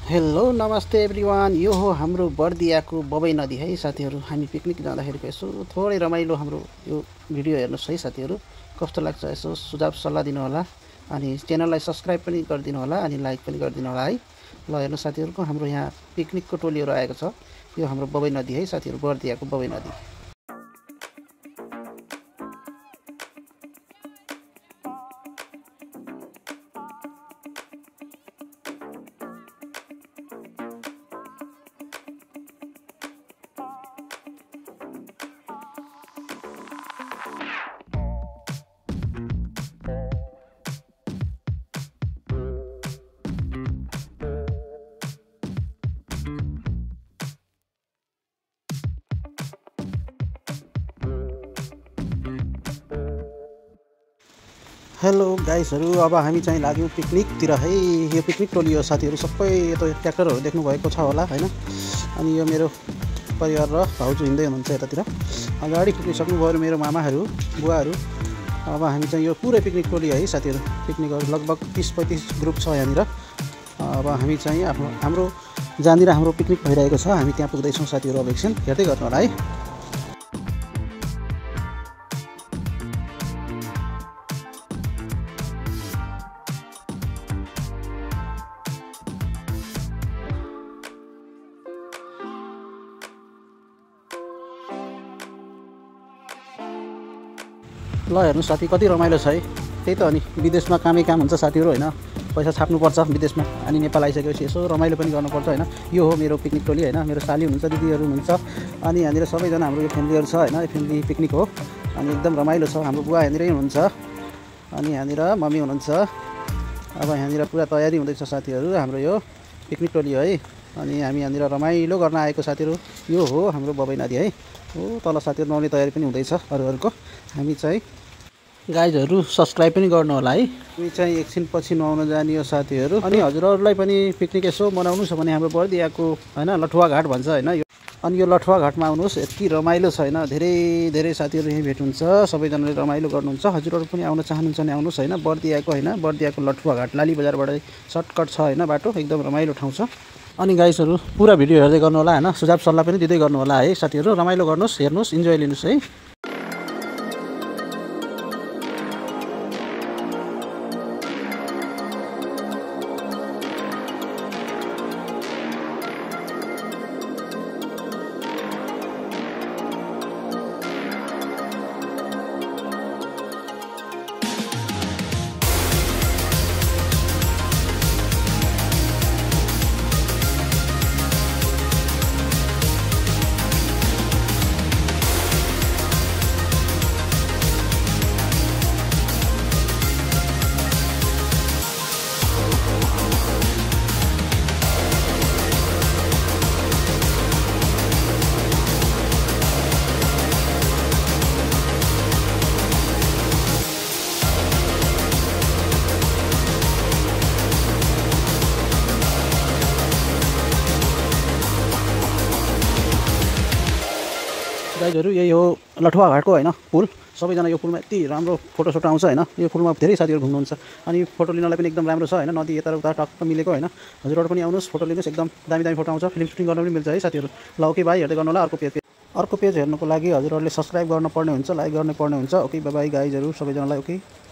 Hello नमस्ते everyone. यो हो हाम्रो बर्दियाको बबई नदी है साथीहरू। हामी पिकनिक जाँदाखेरिको यसो थोरै रमाइलो हाम्रो यो भिडियो हेर्नुहोस् है साथीहरू। कस्तो लाग्छ यसो सुझाव सल्लाह दिनु होला, अनि च्यानललाई सब्सक्राइब पनि गरिदिनु होला, अनि लाइक पनि गरिदिनु होला है। ल हेर्नुहोस् साथीहरूको हाम्रो यहाँ पिकनिकको टोलीहरू आएको छ। यो हाम्रो बबई नदी है साथीहरू, बर्दियाको बबई नदी। हेलो गाइसहरू, अब हामी चाहिँ लाग्यौँ पिकनिकतिर है। यो पिकनिक टोली हो साथीहरू, सबै यता ट्र्याक्टरहरू देख्नु भएको छ होला हैन। अनि यो मेरो परिवार र भाउजू हिँड्दै हुनुहुन्छ यतातिर। अगाडि पुगिसक्नुभयो मेरो मामाहरू बुवाहरू। अब हामी चाहिँ यो पुरै पिकनिक टोली है साथीहरू। पिकनिकहरू लगभग 30-35 ग्रुप छ यहाँनिर। अब हामी चाहिँ हाम्रो जहाँनिर हाम्रो पिकनिक भइरहेको छ हामी त्यहाँ पुग्दैछौँ साथीहरू। अब एकछिन हेर्दै गर्नु होला है। ल हेर्नु साथी, कति रमाइलो छ है। त्यही त अनि विदेशमा कामै काम हुन्छ साथीहरू हैन। पैसा छाप्नुपर्छ विदेशमा, अनि नेपाल आइसकेपछि यसो रमाइलो पनि गर्नुपर्छ हैन। यो हो मेरो पिकनिक टोली हैन। मेरो साली हुनुहुन्छ, दिदीहरू हुनुहुन्छ, अनि यहाँनिर सबैजना हाम्रो यो फ्यामिलीहरू छ हैन। यो फ्यामिली पिकनिक हो अनि एकदम रमाइलो छ। हाम्रो बुवा यहाँनिरै हुनुहुन्छ, अनि यहाँनिर मम्मी हुनुहुन्छ। अब यहाँनिर पुरा तयारी हुँदैछ साथीहरू। हाम्रो यो पिकनिक टोली है, अनि हामी यहाँनिर रमाइलो गर्न आएको साथीहरू। यो हो हाम्रो बबई नदी है। हो तल साथीहरू नुहाउने तयारी पनि हुँदैछ अरूहरूको। हामी चाहिँ गाइजहरू सब्सक्राइब पनि गर्नु होला है। हामी चाहिँ एकछिन पछि नुहाउन जाने हो साथीहरू। अनि हजुरहरूलाई पनि पिकनिक यसो मनाउनु छ भने हाम्रो बर्दियाको हैन लठुवा घाट भन्छ हैन यो। अनि यो लठुवा घाटमा आउनुहोस्, यति रमाइलो छ हैन। धेरै साथीहरू यहीँ भेट हुन्छ, सबैजनाले रमाइलो गर्नुहुन्छ। हजुरहरू पनि आउन चाहनुहुन्छ भने आउनुहोस् हैन। बर्दियाको हैन, बर्दियाको लठुवा घाट लाली बजारबाट सर्टकट छ हैन बाटो, एकदम रमाइलो ठाउँ छ। अनि गाइसहरू पुरा भिडियो हेर्दै गर्नु होला हैन। सुझाव सल्लाह पनि दिँदै गर्नु होला है साथीहरू। रमाइलो गर्नुहोस्, हेर्नुहोस्, इन्जोय लिनुहोस् है। गाइजहरू यही हो लठुवा घाटको हैन पुल। सबैजना यो पुलमा यति राम्रो फोटोसोटो आउँछ हैन। यो पुलमा धेरै साथीहरू घुम्नुहुन्छ, अनि फोटो लिनलाई पनि एकदम राम्रो छ हैन। नदी यता उता टक्क मिलेको हैन। हजुरहरू पनि आउनुहोस्, फोटो लिनुहोस्, एकदम दामी फोटो आउँछ। फिल्म सुटिङ गर्न पनि मिल्छ है साथीहरू। ल ओके भाइ, हेर्दै गर्नु होला। अर्को पेज हेर्नुको लागि हजुरहरूले सब्सक्राइब गर्नुपर्ने हुन्छ, लाइक गर्नुपर्ने हुन्छ। ओके बाइ बाइ गाइजहरू सबैजनालाई। ओके।